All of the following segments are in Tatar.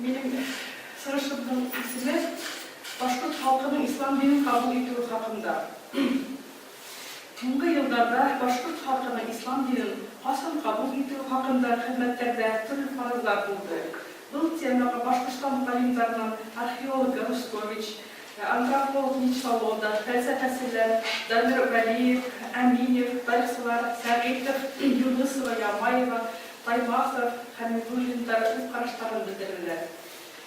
Минем чыгышымның исеме Башкорт халкының ислам динен кабул итүе хакында. Соңгы елларда башкорт халкының ислам динен кайчан кабул итүе хакында хезмәтләрдә төрле фаразлар булды. Был темага Башкортстан галимнарыннан археолог Гарускович, антрополог Ничволода, фәлсәфәчеләр Дамир Вәлиев, Әминев, тарихчылар Сәгыйтов, Юнысова, Ямаева, Таймасов, Хәмидуллиннар үз карашларын белдерделәр.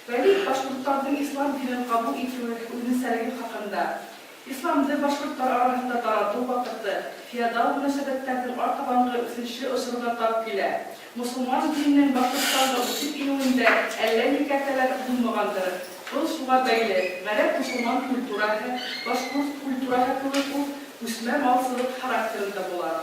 Вәлиев башкортларның ислам динен кабул итүе үзенчәлеге хакында, Исламны башкортлар араһында тарату вакыты феодал мөнәсәбәтләрнең артабангы үсеше осырына тап килә. Мосылман диненең Башкортстанга үтеп инүендә әллә ни кәртәләр булмагандыр. Был шуңа бәйле, гарәп-мосылман культураһы, башкорт культураһы кебек үк, күчмә малчылык характерында була.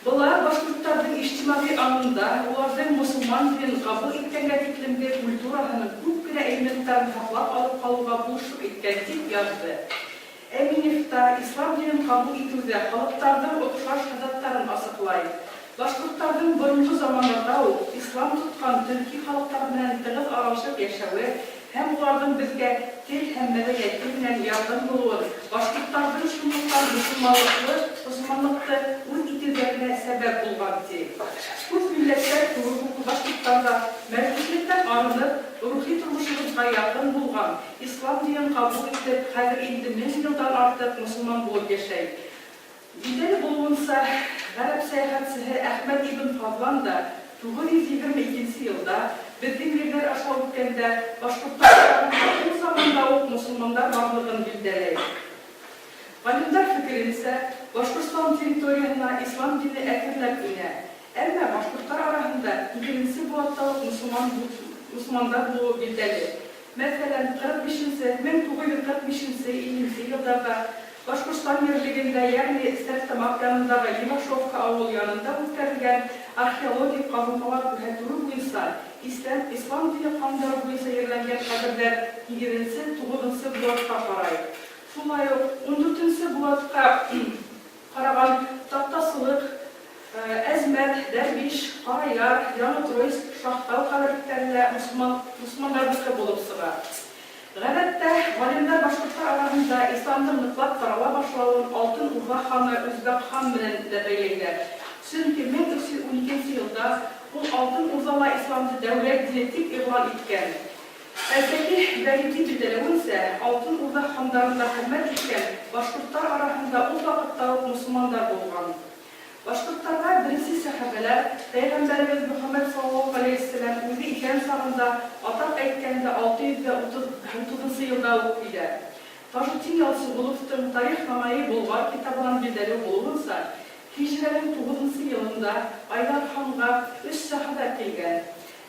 Болар башкортларның иҗтимагый аңында уларның мосылман динен кабул иткәнгә тиклемге культураһының күп кенә элементларын саклап алып калуга булышлык иткән, дип язды. Әминев та ислам динен кабул итүдә халыкларның охшаш гадәтларын ачыклай. Башкортларның борынгы заманнарда ук ислам тоткан төрки халыклар белән тыгыз аралашып яшәве һәм уларның безгә тел һәм мәдәнияте белән якын булуын, башкортларның шунлыктан мосылманлыклы мосылманлыкты үз итүләренә сәбәп булган, ди. Күп милләтләр кебек үк башкортлар да, мәркүзлектән арынып, рухи тормышыбызга якын булган ислам динен кабул итеп, хәзер инде 1000 елдан артык мосылман булып яшәй. Билгеле булуынча, гарәп сәяхәтчеһе Әхмәд ибн Фадлан да 922 нче елда безнең җирләр аша үткәндә башкортлар арасында ул заманда ук мосылманнар барлыгын билдәли. Галимнәр фикеренчә, Башкортстан территорияһенә ислам дине әкренләп инә. Әмма башкортлар араһында икенче быуатта ук мосылман мосылманнар булуы билдәле. Мәсәлән, 45 нче, 1945 нче, 50 нче елларда Башкортстан җирлегендә, ягъни Стәрлетамак янындагы Левашовка авылы янында үткәрелгән археологик казылмалар күрһәтүе буенча, исләм, ислам дине кануннары буенча җирләнгән каберләр һигезенче, тугызынчы быуатка карай. Шулай ук ундүртенче быуатка караган Тактасылык, Әзмәт, Дәрвиш, Караяр, Яңа Троицк, Шахтау каберлекләре дә мосылман, мосылманнарныкы булып чыга. Гадәттә, галимнәр башкортлар арасында исламның ныклап тарала башлавын Алтын Урда ханы Үзбәк хан белән дә бәйләйләр. Чөнки 1312 нче елда ул Алтын Урдала исламны дәүләт дине дип игълан иткән. Әлтәки Вәлиди билдәләвенчә, Алтын Урда хандарында хезмәт иткән башкортлар араһында ул вакытта ук мосылманнар булган. Башкортларга беренче сәхабәләр, пәйгамбәребез Мөхәммәд саллаллаһу галәйһиссәлам үзе исән чагында, атап әйткәндә, 630 нчы елда ук килә. Таҗетдин Ялчыгуловтың Тарих-намаи Болгар китабыннан билдәле булуынча, һиҗрәнең тугызынчы елында Айдар ханга өч сәхабә килгән.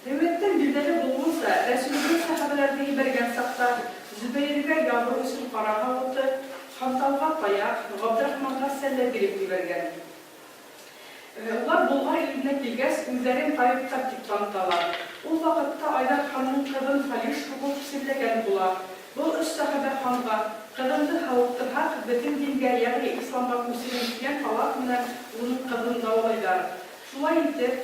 Риваятьтән билдәле булуынча, Рәсүлебез сәхабәләрне җибәргән чакта Зөбәергә ябыру өчен кара һавыты, Ханталга таяк, Габдрахманга сәллә биреп җибәргән. Улар Болгар иленә килгәч, үзләрен табиблар дип таныталар. Ул вакытта Айдар ханның кызын фалиш сугып чирләгән була. Был өч сәхабә ханга, Кызыңны һавыктырһак, безнең дингә, ягъни исламга күчерең дигән талап менән уның кызын дәвалыйлар. Шулай итеп,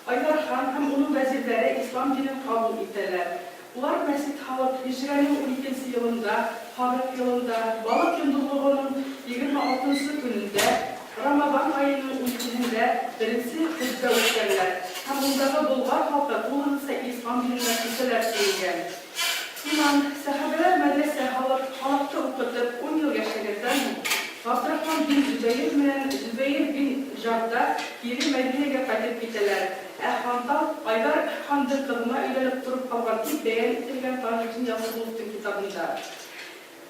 Айдар хан һәм уның вәзирләре ислам динен кабул итәләр. Улар мәсҗид һалып, һиҗрәнең уникенче елында, Һарык елында, Балык йондызлыгының 26 нчы көнендә, Рамазан аеның уникеһендә беренче хөтбә үткәрәләр һәм ундагы болгар халкы тулысынча ислам диненә күчәләр диелгән. Имам, сәхабәләр мәдрәсә һалып, халыкты укытып, ун ел яшәгәннән һуң, Габдрахман бин Зөбәер менән Зөбәер бин Җарда кире Мәдинәгә кайтып китәләр, ә Хантал Айдар хандың кызына өйләнеп торып калган, дип бәян ителгән Таҗетдин Ялчыгуловтың китабында.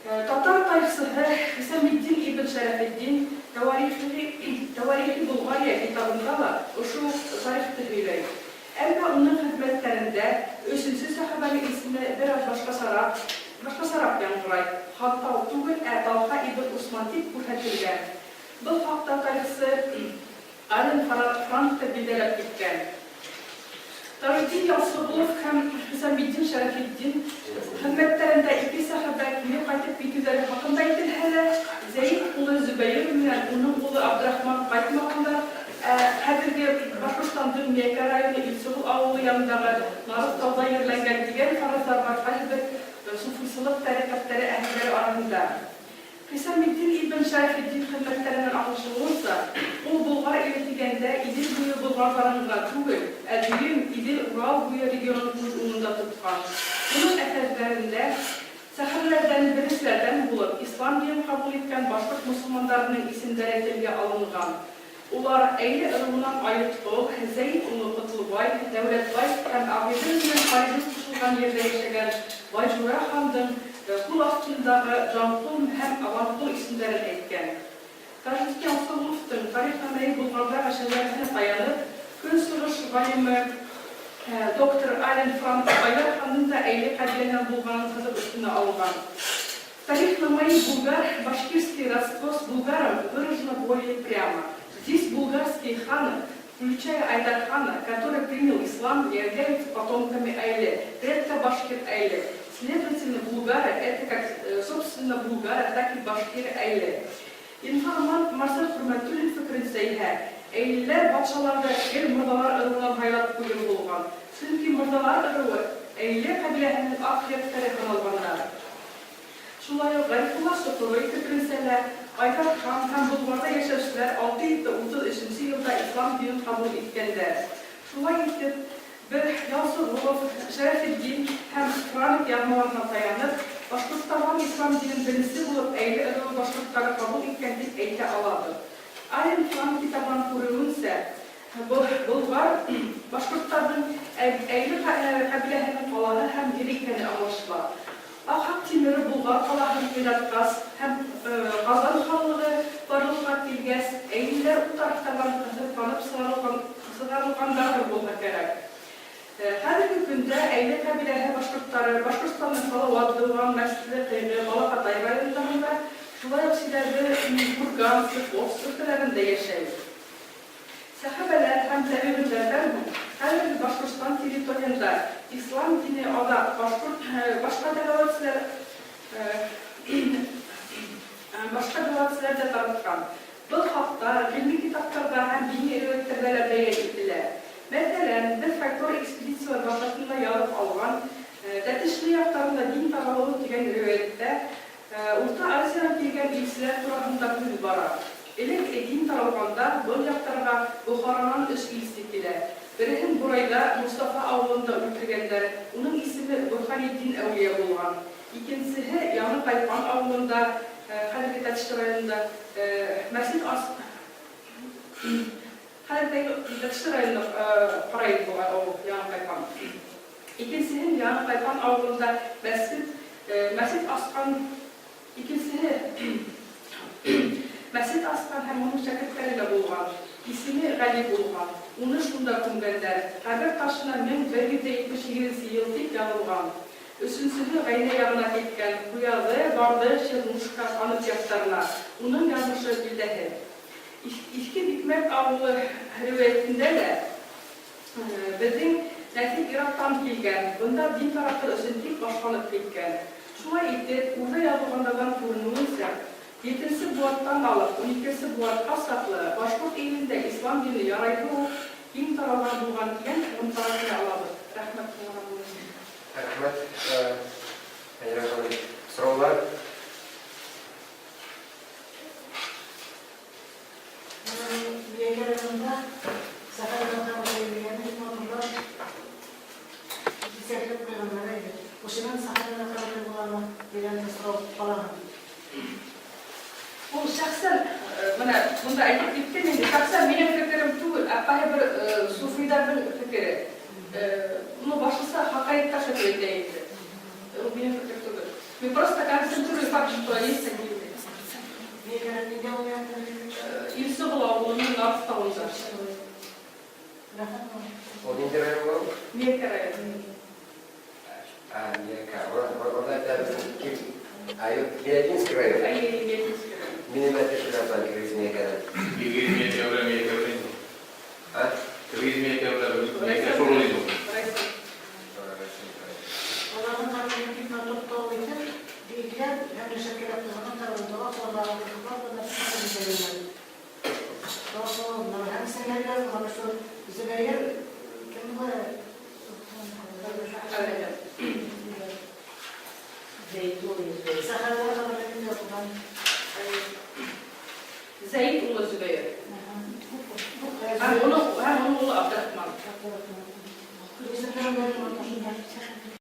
Татар тарихчыһы Хисаметдин ибн Шәрәфетдин Тәварихи Болгария китабында ла ошо ук тарихты һөйләй. Әмма уның хезмәтләрендә өченче сәхабәнең исеме бераз башкачарак, башкачарак яңгырай, Хаттал түгел, ә Талха ибн Усман дип күрһәтелгән. Был хакта тарихчы Ален Франк та билгеләп киткән. Таҗетдин Ялсыгулов һәм Хисаметдин Шәрәфетдин хезмәтләрендә ике сәхабә кире кайтып китүләре хакында әйтелһә дә, Зәед улы Зөбәер менән уның улы Абдрахман кайтмаганнар, Ә хәзерге Башкортстанның Миякә районы Илсылу авылы янындагы Нарык тауда җирләнгән дигән фаразлар суфисылык тәрикатьләре әһелләре араһында. Хисаметдин ибн Шәрәфетдин хезмәтләреннән аңлашылуынча, ул Болгар иле дигәндә Идел буе болгарларын гына түгел, ә дөем Идел-Урал буе регионын күз уңында тоткан. Уның әсәрләрендә сәхабәләрдән беренчеләрдән булып ислам динен кабул иткән башкорт мосылмандарының исемнәре телгә алынган. Улар, Әйле ыруыннан Аеткол, Зәет улы Котлыбай, Дәүләтбай һәм Агыйдел белән Каридел кушылган җирдә яшәгән Байҗура хандың кул астындагы Җанкол һәм Аванкол исемнәрен әйткән. Таҗетдин Янсыловтың Тарихнамәи Болгарда шәҗәрәсенә таянып, Көнчыгыш галиме доктор Ален Франк Айдар ханның да Әйле кабиләннән булганын сызып өстенә алган. Тарих Намаи Булгар, башкирский родство с булгаром выражено более прямо. Здесь булгарские ханы, включая Айдархана, который принял ислам, являются потомками Айле, предка башкир Айле. Следовательно, булгары это как, собственно, булгары, так и башкиры Айле. Информант Марсель Хөрмәтуллин фикеренчә иһә, әйлеләр патшаларды гел морзалар ыруыннан һайлап куюы булган. Чөнки морзалар ыруы әйле кабиләһенең ак ядкәре саналганнар. Шулай ук Гарифулла Сокурый фикеренчә дә, Айдар хан һәм Болгарда яшәүчеләр 633 нче елда ислам динен кабул иткәннәр. Шулай итеп, без Янсугулов, Шәрәфетдин һәм Франк язмаларына таянып, Башкортстаннан ислам динен беренче булып Әйле ыруы башкортлары кабул иткән дип әйтә алабыз. Ален Франк китабыннан күренүенчә, Болгар, башкортларның Әйле кабиләһенең калаһы һәм җире икәне аңлашыла. Ахак Тимер Болгар калаһын кыйраткач һәм Казан ханлыгы барлыкка килгәч, әйлеләр ул тарафтардан кысрыкланып чыгарылгандардыр булса кәрәк. Хәзерге көндә Әйле кабиләһе башкортлары Башкортстанның Салават, Дуван, Мәсле, Кыйгы, Балакатай районнарында, шулай ук Силәбе, Курган, Свердловск өлкәләрендә яшәй. Сәхабәләр һәм тәбигыйләрдән һуң хәзерге Башкортстан территориянда ислам дине азак башкорт башка дәгъвәтчеләр башка дәгъвәтчеләр дә тараткан. Был хакта гыйльми китапларда һәм дини риваятьләрдә дә бәян ителә. Мәсәлән, без фольклор экспедицияләр вакытында язып алган Тәтешле якларында дин таралуы дигән риваятьтә Урта Азиядән килгән илчеләр тураһында һүз бара. Элек дин таралганда был яктарга Бохаранан өч илче килә. Береһен Бурайда, Мостафа авылында үтергәннәр, уның исеме Борһанетдин әүлия булган. Икенчеһе Яңы Кайпан авылында, хәзерге Тәтешле районында, мәчет ас хәзерге Тәтешле районына карай булган авыл, Яңы Кайпан. Икенчеһен Яңа Кайпан авылында мәсҗед, мәчет ачкан, икенчеһе мәчет ачкан һәм моның шәкертләре дә булган. Исеме Гали булган. Уны шунда күмгәннәр. Кабер ташына 1178 нче ел дип язылган. Өченчеһе Гайнә ягына киткән, Куязы, Барды, Чернушка, Каныт якларына. Уның язмышы билдәһез. Иске Бикмәт авылы риваятендә дә Безнең нәсел Ирактан килгән, бында дин таратыр өчен дип башланып киткән. Шулай итеп, Урда язылганнардан күренүенчә, җиденче буаттан алып уникенче буатка чаклы башкорт илендә ислам дине ярайлы ук киң таралган булган дигән һыгымтага килә алабыз. Рәхмәт тыңлаганыгыз өчен. Рәхмәт, Фәнирә ханым. Сораулар? Миякә районында Сәхәр Гатаулла дигән бик матурлап кисәтеп куйганнар иде. Ушының Сәхәр Гатаулла буламы дигән дә сорау кала. Ул шәхсән, менә монда әйтеп киттем инде, шәхсән минем фикерем түгел, ә кайбер суфыйларның фикере. Ну, башлыча хакаиктар шулай әйтә инде. Ул минем фикер түгел. Мин просто концентрирую факт, что есть такие люди. Илсугыл авылының Нарс тавында. Ул нинди район була ул? Миякә районы. А, Миякә. Урда әйтә безнең ким. А, юк, Миякинский район. Әйе, Миякинский район. Минем әти шул яктан Киргиз Миякәдән. Киргиз Миякә белән Миякә белән. А? Киргиз Миякә белән Миякә шул инде. Райсон. Аларның каберен бик матур тау итеп биекләп һәм рәшәткәләп куйганнар, тагын дога кылалар, рухлар белән хәтер итәләр. Дога кылалар һәм исемнәре язылган шул Зөбәер кем була? Сәхабәләр хакында кем язылган? Зәид улы Зөбәер. Һәм оның улы Абдрахман.